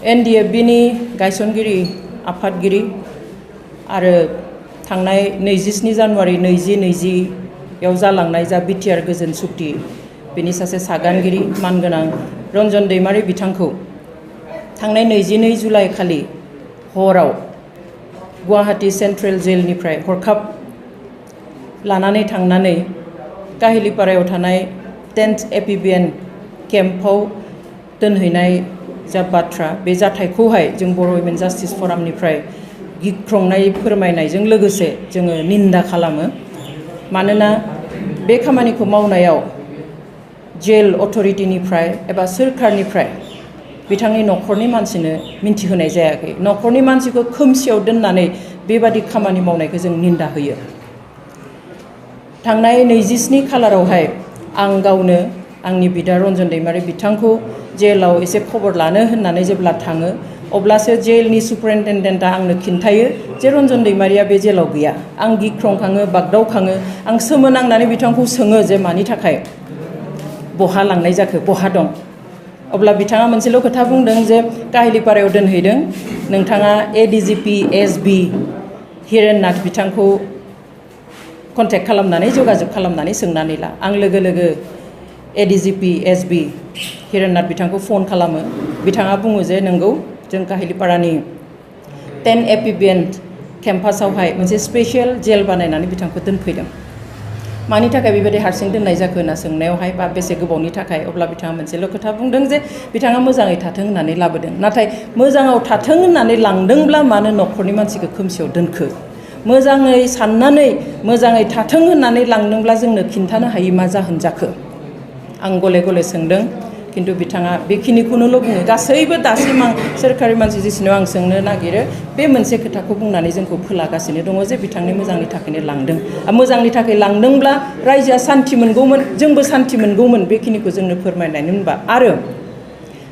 NDFB-नि गायसनगिरि आफादगिरि आरो थांनाय 27 जानुवारि 2020 जालांनाय जा बिटिआर गोजोन सुक्ति बेनि सासे सागानगिरि मानगोनां रन्जन दैमारि बिथांखौ थांनाय 22 जुलाइ खालि हराव गुवाहाटी सेन्ट्रेल जेलनिफ्राय हरखाब लानानै थांनानै काहिलिपारायाव थानाय 10th एपिबिएन केम्पआव दोनहैनाय जा बाथ्रा बे जाथायखौहाय जों बर' वुमेन जास्टिस फरामनिफ्राय गिख्रंनाय फोरमायनायजों लोगोसे जोङो निन्दा खालामो मानोना बे खामानिखौ मावनायाव जेल अथरिटिनिफ्राय एबा सोरखारनिफ्राय बिथांनि न'खरनि मानसिनो मिन्थिहोनाय जायाखै न'खरनि मानसिखौ खोमसियाव दोननानै बेबादि खामानि मावनायखौ जों निन्दा होयो थांनाय 27 खालारावहाय आं गावनो आंनि बिदा रन्जन दैमारि बिथांखौ जेलाव एसे खबर लानो होननानै जेब्ला थाङो अब्लासो जेलनि सुपारिनटेन्डेन्टआ आंनो खिन्थायो जे रन्जन दैमारिया बे जेलाव गैया आं गिख्रंखाङो बागदावखाङो आं सोमोनांनानै बिथांखौ सोङो जे मानि थाखाय बहा लांनाय जाखो बहा दं अब्ला बिथाङा मोनसेल' खोथा बुंदों जे काहिलिपारायाव दोनहैदों नोंथाङा एडिजिपि एसबि हिरेन नाथ बिथांखौ कन्टेक्ट खालामनानै जगाजग खालामनानै सोंनानै ला आं लोगो लोगो एडिजिपि एसबि हिरेन नाथ बिथांखौ फन खालामो बिथाङा बुङो जे नंगौ जों काहिलिपारानि 10 एपिबिएन केम्पासावहाय मोनसे स्पेशियेल जेल बानायनानै बिथांखौ दोनफैदों मानि थाखाय बेबायदि हारसिं दोननाय जाखो होनना सोंनायावहाय बा बेसे गोबावनि थाखाय अब्ला बिथाङा मोनसेल' खोथा बुंदों जे बिथाङा मोजाङै थाथों होननानै लाबोदों नाथाय मोजाङाव थाथों होननानै लांदोंब्ला मानो न'खरनि मानसिखौ खोमसियाव दोनखो मोजाङै साननानै मोजाङै थाथों होननानै लांदोंब्ला जोंनो खिन्थानो हायि मा जाहोन जाखो आं गले गले सोंदों खिन्थु बिथाङा बेखिनिखौनोल' बुङो गासैबो दासिम आं सोरखारि मानसि जेसिनाव आं सोंनो नागिरो बे मोनसे खोथाखौ बुंनानै जोंखौ फोलागासिनो दङ जे बिथांनि मोजांनि थाखायनो लांदों मोजांनि थाखाय लांदोंब्ला रायजोआ सान्थि मोनगौमोन जोंबो सान्थि मोनगौमोन बेखिनिखौ जोंनो फोरमायनानै मोनबा आरो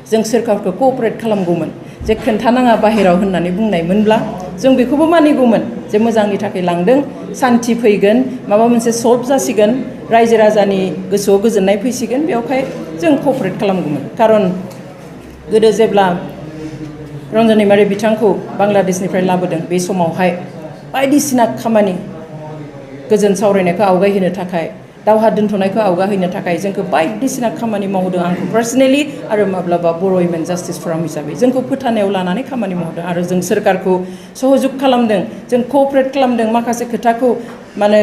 जों सोरखारखौ कअपारेट खालामगौमोन जे खोन्थानाङा बाहेराव होननानै बुंनायमोनब्ला जों बेखौबो मानिगौमोन जे मोजांनि थाखाय लांदों सान्थि फैगोन माबा मोनसे सल्भ जासिगोन रायजो राजानि गोसोआव गोजोननाय फैसिगोन बेवहाय जों कअपारेट खालामगौमोन खारन गोदो जेब्ला रन्जन दैमारि बिथांखौ बांलादेशनिफ्राय लाबोदों बे समावहाय बायदिसिना खामानि गोजोन सावरायनायखौ आवगायहोनो थाखाय दावहा दोनथ'नायखौ आवगायहोनो थाखाय जोंखौ बायदिसिना खामानि मावदों आंखौ पार्सनेलि आरो माब्लाबा बर' वुमेन जास्टिस फराम हिसाबै जोंखौ फोथायनायाव लानानै खामानि मावदों आरो जों सोरखारखौ सहजुग खालामदों जों कअपारेट खालामदों माखासे खोथाखौ माने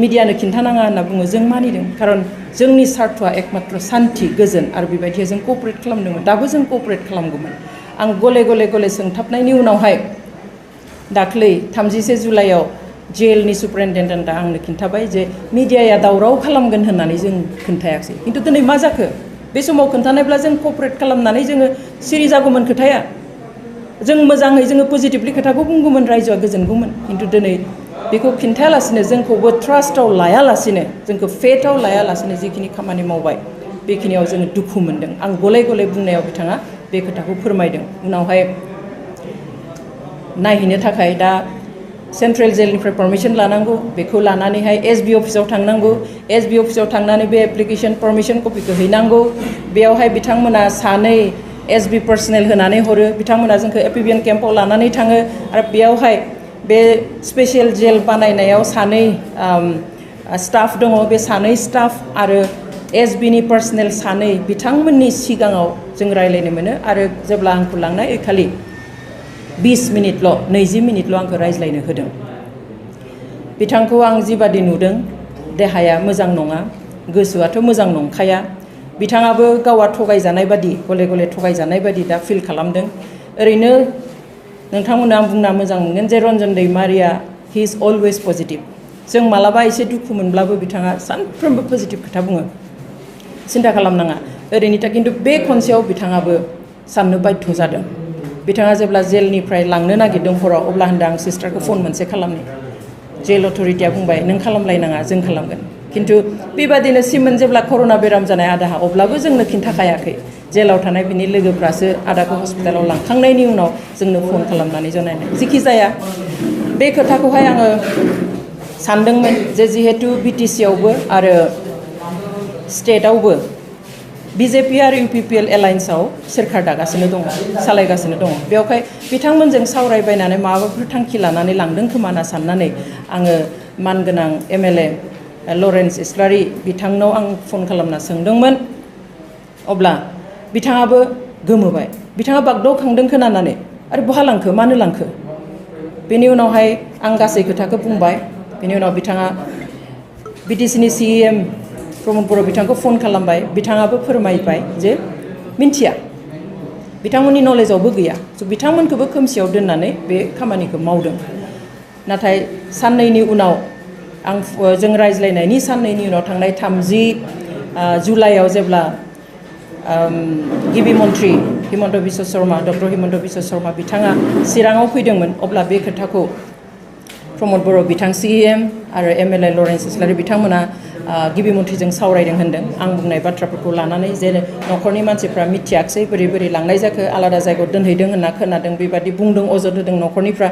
मिडियानो खिन्थानाङा होनना बुङो जों मानिदों खारन जोंनि सार्थ'आ एकमात्र सान्थि गोजोन आरो बेबायदियै जों कअपारेट खालामदोंमोन दाबो जों कअपारेट खालामगौमोन आं गले गले गले सोंथाबनायनि उनावहाय दाख्लै 31 जुलाइआव जेलनि सुपारिनटेन्डेन्टआ आंनो खिन्थाबाय जे मिडियाया दावराव खालामगोन होननानै जों खोन्थायाखै खिन्थु दिनै मा जाखो बे समाव खोन्थानायब्ला जों कअपारेट खालामनानै जोङो सिरि जागौमोन खोथाया जों मोजाङै जोङो पजिटिभलि खोथाखौ बुंगौमोन रायजोआ गोजोनगौमन खिन्थु दिनै बेखौ खिन्थायालासिनो जोंखौबो ट्रास्टआव लायालासिनो जोंखौ फेथआव लायालासिनो जिखिनि खामानि मावबाय बेखिनियाव जोङो दुखु मोनदों आं गले गले बुंनायाव बिथाङा बे खोथाखौ फोरमायदों उनावहाय नायहैनो थाखाय दा सेन्ट्रेल जेलनिफ्राय पारमिसन लानांगौ बेखौ लानानैहाय एसबि अफिसाव थांनांगौ एसबि अफिसाव थांनानै बे एप्लिकेशन पारमिसन कपिखौ हैनांगौ बेयावहाय बिथांमोना सानै एसबि पार्सनेल होनानै हरो बिथांमोना जोंखौ एपिबिएन केम्पआव लानानै थाङो आरो बेयावहाय बे स्पेशियेल जेल बानायनायाव सानै स्टाफ दङ बे सानै स्टाफ आरो एसबिनि पार्सनेल सानै बिथांमोननि सिगाङाव जों रायज्लायनो मोनो आरो जेब्ला आंखौ लांनाय खालि 20 मिनिटल' 20 मिनिटल' आंखौ रायज्लायनो होदों बिथांखौ आं जिबादि नुदों देहाया मोजां नङा गोसोआथ' मोजां नंखाया बिथाङाबो गावा थगायजानाय बादि गले गले थगायजानाय बादि दा फिल खालामदों ओरैनो नोंथांमोना आं बुंना मोजां मोनगोन जे Ranjan Daimaria he is always positive जों मालाबा एसे दुखु मोनब्लाबो बिथाङा सानफ्रोमबो पजिटिभ खोथा बुङो सिन्था खालामनाङा ओरैनो खिन्थु बे खनसेयाव बिथाङाबो साननो बाध्य जादों बिथाङा जेब्ला जेलनिफ्राय लांनो नागिरदों हराव अब्ला होनदों आं सिस्टारखौ फन मोनसे खालामनो जेल अथरिटिया बुंबाय नों खालामलायनाङा जों खालामगोन खिन्थु बेबादिनो सिमोन जेब्ला कर'ना बेराम जानाय आदाहा अब्लाबो जोंनो खिन्थाखायाखै जेलाव थानाय बिनि लोगोफ्रासो आदाखौ हस्पिटालाव लांखांनायनि उनाव जोंनो फन खालामनानै जनायनाय जिखि जाया बे खोथाखौहाय आङो सानदोंमोन जे जिहेतु बिटिसिआवबो आरो स्टेटआवबो BJP आरो UPPL एलायन्सआव सोरखार दागासिनो दङ सालायगासिनो दङ बेवहाय बिथांमोनजों सावरायबायनानै माबाफोर थांखि लानानै लांदों खोमा होनना साननानै आङो मानगोनां MLA लरेन्स इस्लारि बिथांनाव आं फन खालामना सोंदोंमोन अब्ला बिथाङाबो गोमोबाय बिथाङा बागदावखांदों खोनानानै आरो बहा लांखो मानो लांखो बेनि उनावहाय आं गासै खोथाखौ बुंबाय बेनि उनाव बिथाङा BTCनि CEM प्रमद बर' बिथांखौ फन खालामबाय बिथाङाबो फोरमायबाय जे मिन्थिया बिथांमोननि नलेजावबो गैया बिथांमोनखौबो खोमसियाव दोननानै बे खामानिखौ मावदों नाथाय साननैनि उनाव जों रायज्लायनायनि साननैनि उनाव थांनाय 30 जुलाइआव जेब्ला गिबि मन्थ्रि हिमन्त बिश्व शर्मा डक्टर हिमन्त बिश्व शर्मा बिथाङा चिराङाव फैदोंमोन अब्ला बे खोथाखौ प्रमद बर' बिथां CEM आरो MLA लरेन्स इस्लारि बिथांमोना गिबि मन्थ्रिजों सावरायदों होनदों आं बुंनाय बाथ्राफोरखौ लानानै जे न'खरनि मानसिफ्रा मिथियाखसै बोरै बोरै लांनाय जाखो आलादा जायगायाव दोनहैदों होनना खोनादों बेबादि बुंदों अजद होदों न'खरनिफ्रा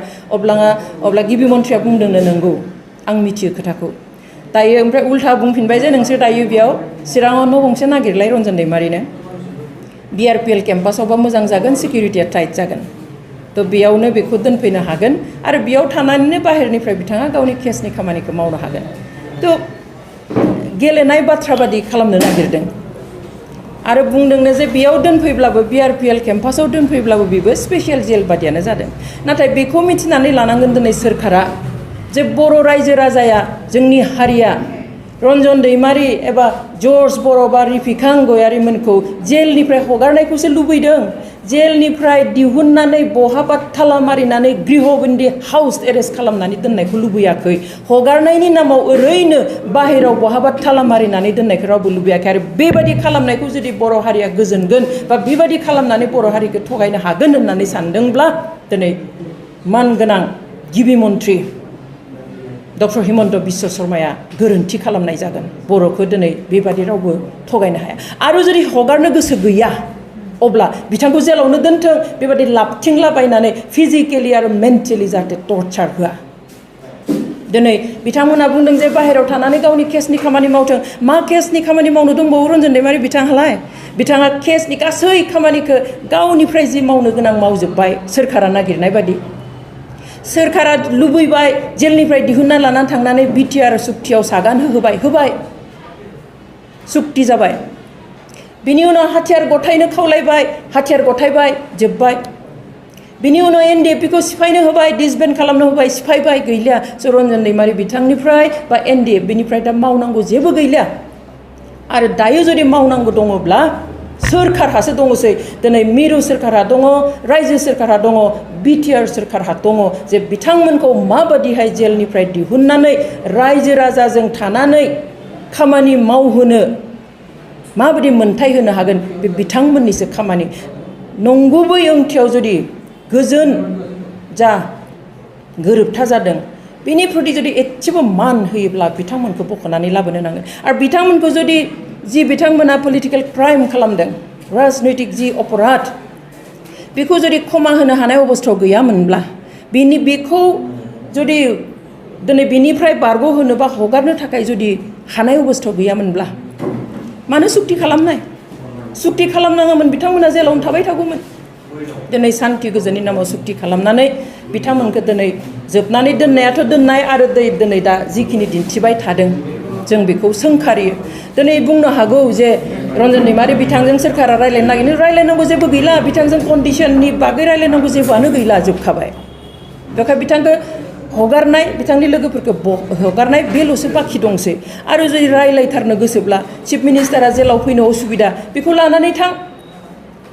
अब्ला गिबि मन्थ्रिया बुंदोंनो नंगौ आं मिथियो खोथाखौ दायो ओमफ्राय उल्था बुंफिनबाय जे नोंसोर दायो बेयाव चिराङाव न' गंसे नागिरलाय रन्जन दैमारिनो BRPL केम्पासावबा मोजां जागोन सिकिउरिटिया टाइट जागोन तो बेयावनो बेखौ दोनफैनो हागोन आरो बेयाव थानानैनो बाहेरनिफ्राय बिथाङा गावनि केसनि खामानिखौ मावनो हागोन तो गेलेनाय बाथ्रा बादि खालामनो नागिरदों आरो बुंदोंनो जे बेयाव दोनफैब्लाबो BRPL केम्पासाव दोनफैब्लाबो बेबो स्पेसियेल जेल बादियानो जादों नाथाय बेखौ मिथिनानै लानांगोन दिनै सोरखारा जे बर' रायजो राजाया जोंनि हारिया रन्जन दैमारि एबा जर्ज बर' बा रिफिखां गयारिमोनखौ जेलनिफ्राय हगारनायखौसो लुबैदों जेलनिफ्राय दिहुननानै बहाबा थाला मारिनानै गृहबन्दी हाउस एरेस्ट खालामनानै दोननायखौ लुबैयाखै हगारनायनि नामाव ओरैनो बाहेराव बहाबा थाला मारिनानै दोननायखौ रावबो लुबैयाखै आरो बेबादि खालामनायखौ जुदि बर' हारिया गोजोनगोन बा बेबादि खालामनानै बर' हारिखौ थगायनो हागोन होननानै सानदोंब्ला दिनै मानगोनां गिबि मन्थ्रि डक्टर हिमन्त बिश्व शर्माया गोरोन्थि खालामनाय जागोन बर'खौ दिनै बेबादि रावबो थगायनो हाया आरो जुदि हगारनो गोसो गैया अब्ला बिथांखौ जेलावनो दोनथों बेबादि लाबथिंलाबायनानै फिजिकेलि आरो मेन्टेलि जाहाथे टर्चार होआ दिनै बिथांमोनहा बुंदों जे बाहेरायाव थानानै गावनि केसनि खामानि मावथों मा केसनि खामानि मावनो दंबावो रन्जन दैमारि बिथाङालाय बिथाङा केसनि गासै खामानिखौ गावनिफ्राय जि मावनो गोनां मावजोब्बाय सोरखारा नागिरनाय बादि सोरखारा लुबैबाय जेलनिफ्राय दिहुनना लानानै थांनानै BTR सुक्तियाव सागान होबाय सुक्ति जाबाय बिनि उनाव हाथियार गथायनो खावलायबाय हाथियार गथायबाय जोब्बाय बिनि उनाव NDFP खौ सिफायनो होबाय डिसबेन्ड खालामनो होबाय सिफायबाय गैलिया रन्जन दैमारि बिथांनिफ्राय बा NDFP निफ्राय दा मावनांगौ जेबो गैलिया आरो दायो जुदि मावनांगौ दङब्ला सोरखारहासो दङसै दिनै मिरु सोरखारा दङ रायजो सोरखारा दङ BTR सोरखारहा दङ जे बिथांमोनखौ माबादिहाय जेलनिफ्राय दिहुननानै रायजो राजाजों थानानै खामानि मावहोनो माबादि मोनथाय होनो हागोन बे बिथांमोननिसो खामानि नंगुबै ओंथियाव जुदि गोजोन जा गोरोबथा जादों बेनि प्रति जुदि एसेबो मान होयोब्ला बिथांमोनखौ बख'नानै लाबोनो नांगोन आरो बिथांमोनखौ जुदि जि बिथांमोना पलिटिकेल क्राइम खालामदों राजनैतिक जि अपराध बेखौ जुदि क्षमा होनो हानाय अबस्थायाव गैयामोनब्ला बेखौ जुदि दिनै बेनिफ्राय बारग'होनो बा हगारनो थाखाय जुदि हानाय अबस्थायाव गैयामोनब्ला मानो सुक्ति खालामनाय सुक्ति खालामनाङामोन बिथांमोना जेलावनो थाबाय थागौमोन दिनै सान्ति गोजोननि नामाव सुक्ति खालामनानै बिथांमोनखौ दिनै जोबनानै दोननायाथ' दोननाय आरो दिनै दा जिखिनि दिन्थिबाय थादों जों बेखौ सोंखारियो दिनै बुंनो हागौ जे रन्जन दैमारि बिथांजों सोरखारा रायलायनांगौ जेबो गैला बिथांजों कन्डिशननि बागै रायलायनांगौ जेबोआनो गैला जोबखाबाय बेखाय बिथांखौ हगारनाय बिथांनि लोगोफोरखौ हगारनाय बेल'सो बाखि दंसै आरो जुदि रायलायथारनो गोसोब्ला चिफ मिनिस्टारा जेलाव फैनो असुबिदा बेखौ लानानै थां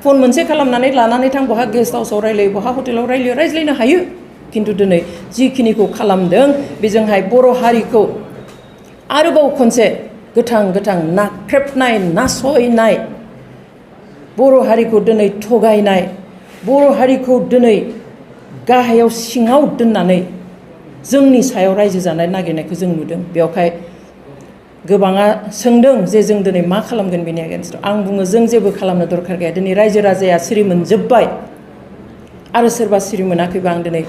फन मोनसे खालामनानै लानानै थां बहा गेस्ट हाउसाव रायलायो बहा हटेलाव रायज्लायनो हायो खिन्थु दिनै जिखिनिखौ खालामदों बेजोंहाय बर' हारिखौ आरोबाव खनसे गोथां नाख्रेबनाय नासयनाय बर' हारिखौ दिनै थगायनाय बर' हारिखौ दिनै गाहायाव सिङाव दोननानै जोंनि सायाव रायजो जानाय नागिरनायखौ जों नुदों बेवहाय गोबाङा सोंदों जे जों दिनै मा खालामगोन बेनि एगेन्स्टआव आं बुङो जों जेबो खालामनो दरखार गैया दिनै रायजो राजाया सिरि मोनजोब्बाय आरो सोरबा सिरि मोनाखैबा आं दिनै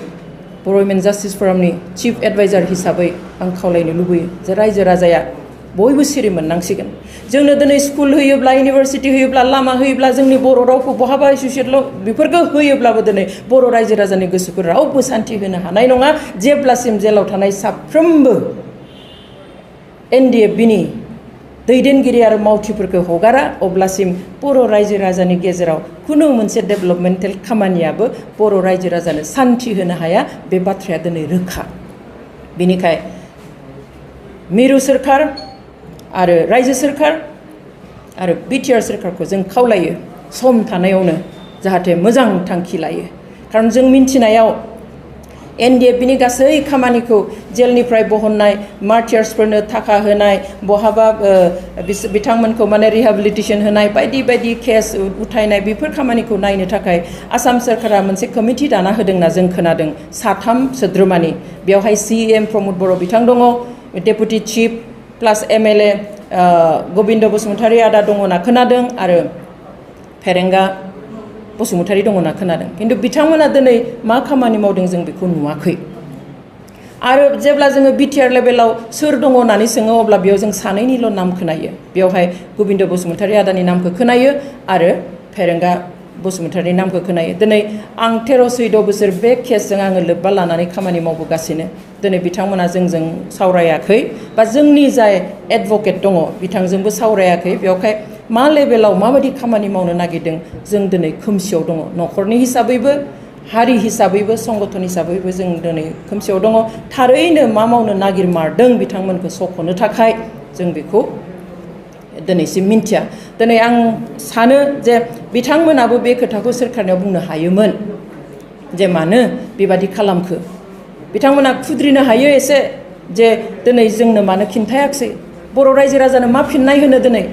बर' वुमेन जास्टिस फरामनि चिफ एडभाइजार हिसाबै आं खावलायनो लुबैयो जे रायजो राजाया बयबो सिरि मोननांसिगोन जोंनो दिनै स्कुल होयोब्ला इउनिभारसिटि होयोब्ला लामा होयोब्ला जोंनि बर' रावखौ बहाबा एस'सियेट बेफोरखौ होयोब्लाबो दिनै बर' रायजो राजानि गोसोखौ रावबो सान्थि होनो हानाय नङा जेब्लासिम जेलाव थानाय साफ्रोमबो NDFB-नि दैदेनगिरि आरो मावथिफोरखौ हगारा अब्लासिम बर' रायजो राजानि गेजेराव खुनु मोनसे डेभेलपमेन्टेल खामानियाबो बर' रायजो राजानो सान्थि होनो हाया बे बाथ्राया दिनै रोखा बेनिखाय मिरु सोरखार आरो रायजो सोरखार आरो BTR सोरखारखौ जों खावलायो सम थानायावनो जाहाथे मोजां थांखि लायो खारन जों मिन्थिनायाव NDFB-नि गासै खामानिखौ जेलनिफ्राय बहननाय मार्टियार्सफोरनो थाखा होनाय बहाबा बिथांमोनखौ माने रिहेबिलिटेसन होनाय बायदि बायदि केस उथायनाय बेफोर खामानिखौ नायनो थाखाय आसाम सोरखारा मोनसे कमिटि दाना होदोंना जों खोनादों 3 सोद्रोमानि बेवहाय CM प्रमद बर' बिथां दङ डेपुटि चिफ प्लास MLA गबिन्द बसुमतारी आदा दङ होनना खोनादों आरो फेरेंगा बसुमतारी दङ होनना खोनादों किन्तु बिथांमोना दिनै मा खामानि मावदों जों बेखौ नुवाखै आरो जेब्ला जोङो BTR लेभेलाव सोर दङ होननानै सोङो अब्ला बेयाव जों सानैनिल' नाम खोनायो बेवहाय गबिन्द बसुमतारी आदानि नामखौ खोनायो आरो फेरेंगा बसुमतारीनि नामखौ खोनायो दिनै आं 13-14 बोसोर बे केसजों आङो लोब्बा लानानै खामानि मावबोगासिनो दिनै बिथांमोना जोंजों सावरायाखै बा जोंनि जाय एडभकेट दङ बिथांजोंबो सावरायाखै बेवहाय मा लेभेलाव माबायदि खामानि मावनो नागिरदों जों दिनै खोमसियाव दङ न'खरनि हिसाबैबो हारि हिसाबैबो संगठन हिसाबैबो जों दिनै खोमसियाव दङ थारैनो मा मावनो नागिरमारदों बिथांमोनखौ सख'नो थाखाय जों बेखौ दिनैसिम मिन्थिया दिनै आं सानो जे बिथांमोनाबो बे खोथाखौ सोरखारनियाव बुंनो हायोमोन जे मानो बेबादि खालामखो बिथांमोना खुद्रिनो हायो एसे जे दिनै जोंनो मानो खिन्थायाखिसै बर' रायजो राजानो मा फिननाय होनो दिनै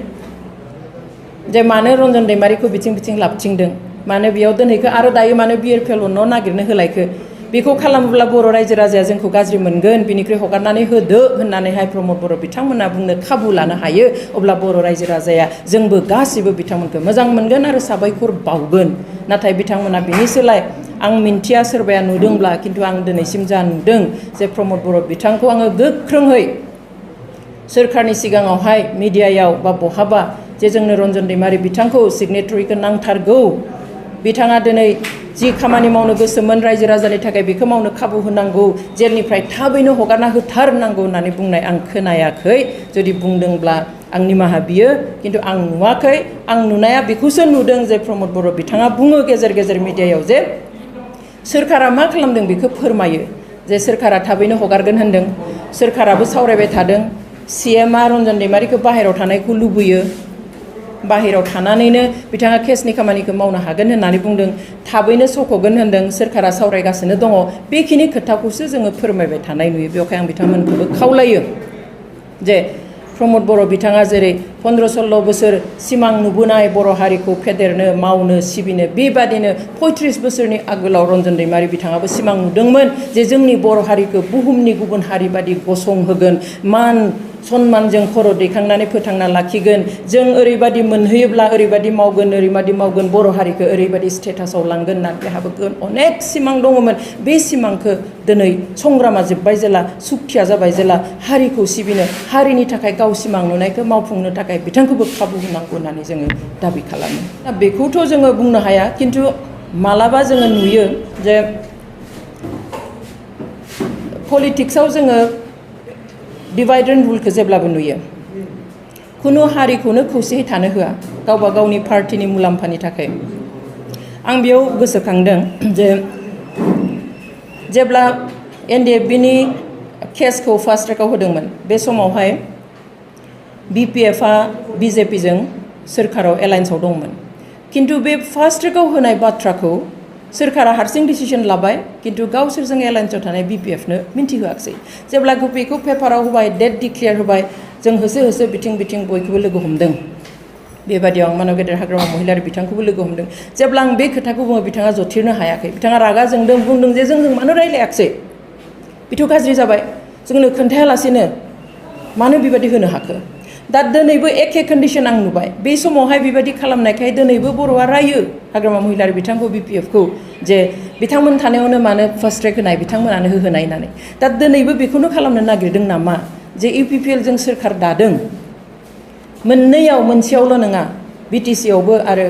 जे मानो रन्जन दैमारिखौ बिथिं लाबथिंदों मानो बेयाव दोनहैखो आरो दायो मानो BRPL न' नागिरनो होलायखो बेखौ खालामोब्ला बर' रायजो राजाया जोंखौ गाज्रि मोनगोन बिनिख्रुइ हगारनानै होदो होननानैहाय प्रमद बर' बिथांमोना बुंनो खाबु लानो हायो अब्ला बर' रायजो राजाया जोंबो गासिबो बिथांमोनखौ मोजां मोनगोन आरो साबायखर बावगोन नाथाय बिथांमोना बिनि सोलाय आं मिन्थिया सोरबाया नुदोंब्ला किन्तु आं दिनैसिम जा नुदों जे प्रमद बर' बिथांखौ आङो गोख्रोङै सोरखारनि सिगाङावहाय मिडियायाव बा बहाबा जे जोंनो रन्जन दैमारि बिथांखौ सिगनेटरिखौ नांथारगौ बिथाङा दिनै जि खामानि मावनो गोसोमोन रायजो राजानि थाखाय बेखौ मावनो खाबु होनांगौ जेलनिफ्राय थाबैनो हगारना होथारनांगौ होननानै बुंनाय आं खोनायाखै जुदि बुंदोंब्ला आं निमाहा बियो किन्तु आं नुवाखै आं नुनाया बेखौसो नुदों जे प्रमद बर' बिथाङा बुङो गेजेर गेजेर मिडियायाव जे सोरखारा मा खालामदों बेखौ फोरमायो जे सोरखारा थाबैनो हगारगोन होनदों सोरखाराबो सावरायबाय थादों CM-आ रन्जन दैमारिखौ बाहेरायाव थानायखौ लुबैयो बाहेरायाव थानानैनो बिथाङा केसनि खामानिखौ मावनो हागोन होननानै बुंदों थाबैनो सख'गोन होनदों सोरखारा सावरायगासिनो दङ बेखिनि खोथाखौसो जोङो फोरमायबाय थानाय नुयो बेवहाय आं बिथांमोनखौबो खावलायो जे प्रमद बर' बिथाङा जेरै 15-16 बोसोर सिमां नुबोनाय बर' हारिखौ फेदेरनो मावनो सिबिनो बेबादिनो 35 बोसोरनि आगोलाव रन्जन दैमारि बिथाङाबो सिमां नुदोंमोन जे जोंनि बर' हारिखौ बुहुमनि गुबुन हारि बादि गसंहोगोन मान सन्मानजों खर' दैखांनानै फोथांना लाखिगोन जों ओरैबादि मोनहैयोब्ला ओरैबादि मावगोन बर' हारिखौ ओरैबादि स्टेटासाव लांगोन होनना बेहाबो अनेक सिमां दङमोन बे सिमांखौ दिनै संग्रामा जोब्बाय जेला सुक्तिया जाबाय जेला हारिखौ सिबिनो हारिनि थाखाय गाव सिमां नुनायखौ मावफुंनो थाखाय बिथांखौबो खाबु होनांगौ होननानै जोङो दाबि खालामो दा बेखौथ' जोङो बुंनो हाया किन्तु मालाबा जोङो नुयो जे पलिटिक्सआव जोङो डिवाइड एन्ड रुलखौ जेब्लाबो नुयो खुनु हारिखौनो खौसेयै थानो होआ गावबा गावनि पार्टिनि मुलाम्फानि थाखाय आं बेयाव गोसोखांदों जे जेब्ला NDFB-नि केसखौ फास्ट ट्रेकआव होदोंमोन बे समावहाय BPF-आ BJP-जों सोरखाराव एलायन्सआव दंमोन किन्तु बे फास्ट ट्रेकआव होनाय बाथ्राखौ सोरखारा हारसिं डिसिसन लाबाय किन्तु गावसोरजों एलायन्सआव थानाय BPF-नो मिन्थिहोआखिसै जेब्ला बेखौ पेपाराव होबाय डेट डिक्लेयार होबाय जों होसो बिथिं बयखौबो लोगो हमदों बेबादियाव आं मानव गेदेर हाग्रामा महिलारि बिथांखौबो लोगो हमदों जेब्ला आं बे खोथाखौ बुङो बिथाङा जथिरनो हायाखै बिथाङा रागा जोंदों बुंदों जे जोंजों मानो रायलायाखिसै बेथ' गाज्रि जाबाय जोंनो खोन्थायालासेनो मानो बेबादि होनो हाखो दा दिनैबो एखे कन्डिशन आं नुबाय बे समावहाय बेबादि खालामनायखाय दिनैबो बर'आ रायो हाग्रामा महिलारि बिथांखौ BPF-खौ जे बिथांमोन थानायावनो मानो फास्ट ट्रेक होनाय बिथांमोनानो होनाय होननानै दा दिनैबो बेखौनो खालामनो नागिरदों नामा जे UPPL जों सोरखार दादों मोननैयाव मोनसेयावल' नङा BTC आवबो आरो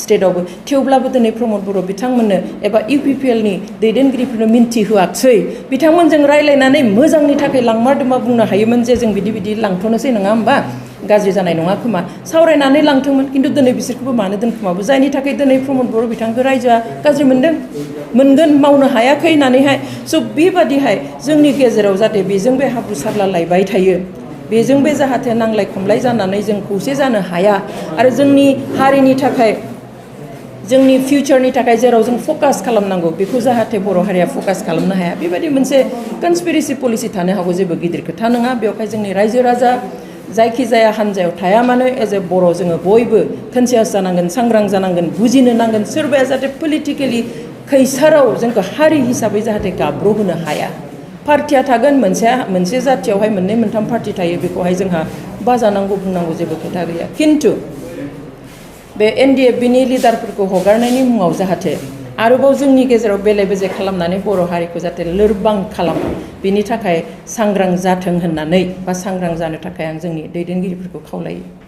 स्टेटआवबो थेवब्लाबो दिनै प्रमद बर' बिथांमोननो एबा UPPL नि दैदेनगिरिफोरनो मिन्थिहोआखसै बिथांमोनजों रायलायनानै मोजांनि थाखाय लांमारदोंबा बुंनो हायोमोन जे जों बिदि बिदि लांथ'नोसै नङा होमबा गाज्रि जानाय नङा खोमा सावरायनानै लांथोंमोन खिन्थु दिनै बिसोरखौबो मानो दोनखोमाबो जायनि थाखाय दिनै प्रमद बर' बिथांखौ रायजोआ गाज्रि मोनदों मोनगोन मावनो हायाखै होननानैहाय स' बेबादिहाय जोंनि गेजेराव जाहाथे बेजों बे हाब्रु सारला लायबाय थायो बेजों बे जाहाथे नांलाय खमलाय जानानै जों खौसे जानो हाया आरो जोंनि हारिनि थाखाय जोंनि फिउचारनि थाखाय जेराव जों फकास खालामनांगौ बेखौ जाहाथे बर' हारिया फकास खालामनो हाया बेबायदि मोनसे कनस्पिरेसि पलिसि थानो हागौ जेबो गिदिर खोथा नङा बेवहाय जोंनि रायजो राजा जायखिजाया हान्जायाव थाया मानो एज ए बर' जोङो बयबो कनसियास जानांगोन सांग्रां जानांगोन बुजिनो नांगोन सोरबाया जाहाथे पलिटिकेलि खैसाराव जोंखौ हारि हिसाबै जाहाथे गाब्र'होनो हाया पार्टिया थागोन मोनसे जाथियावहाय मोननै मोनथाम पार्टि थायो बेखौहाय जोंहा बाजानांगौ बुंनांगौ जेबो खोथा गैया खिन्थु बे NDFB नि लिडारफोरखौ हगारनायनि मुङाव जाहाथे आरोबाव जोंनि गेजेराव बेले बेजे खालामनानै बर' हारिखौ जाहाथे लोरबां खालामो बिनि थाखाय सांग्रां जाथों होननानै बा सांग्रां जानो थाखाय आं जोंनि दैदेनगिरिफोरखौ खावलायो